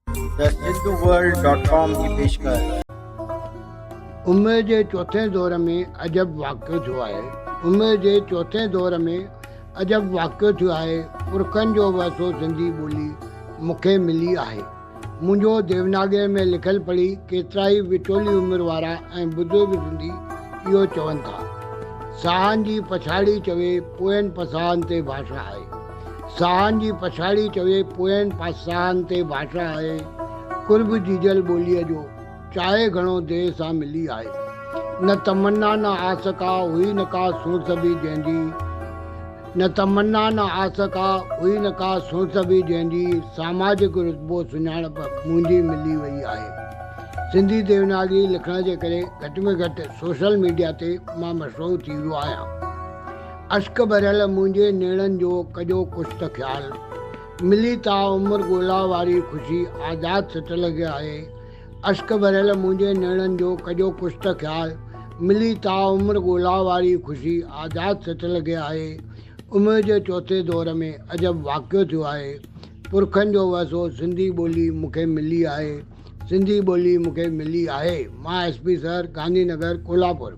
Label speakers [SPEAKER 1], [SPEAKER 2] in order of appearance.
[SPEAKER 1] The Sindhu world dot com جي پيشڪش.
[SPEAKER 2] عمر جي چوٿين دور ۾ عجب واقعو ٿيو آهي. عمر جي چوٿين دور ۾ عجب واقعو ٿيو آهي. پرکن جو ورثو سنڌي ٻولي مون کي ملي آهي. منهنجو ديوناگريء ۾ لکيل پڙهي ڪيترائي وچولي عمر وارا ۽ بزرگ سنڌي اهو چون ٿا. ساهن جي پڇاڙي چوي پوين پساهن تي ڀاشا آهي. ساهن جي پڇاڙي چوي پوين پساهن تي ڀاشا آهي. قرب جيجل ٻوليء جو چاهي گهڻو دير سان ملي آهي. نه تمنا نه آس ڪا هئي نه ڪا سونس به جنهن جي. نه تمنا نه آس ڪا هئي نه ڪا سونس به جنهن جي. ساماجڪ رتبو سڃاڻپ منهنجي ملي وئي آهي. سنڌي ديوناگري لکڻ جي ڪري گهٽ ۾ گهٽ سوشل ميڊيا تي مان مشهور ٿي ويو آهيان. اشڪ ڀريل منهنجي نيڻن جو ڪجو ڪجهه ته خيال. ملي تا عمر ڳولا واري خوشي آزاد سٽ لڳي آهي. اشڪ ڀريل منهنجي نيڻن جو ڪجو ڪجهه ته خيال. ملي تا عمر ڳولا واري خوشي آزاد سٽ لڳي آهي. عمر جي چوٿين دور ۾ عجب واقعو ٿيو آهي. پرکن جو ورثو سنڌي ٻولي مون کي ملي آهي. سنڌي ٻولي مون کي ملي آهي. مان S P sir Gandhi Nagar Kolhapur.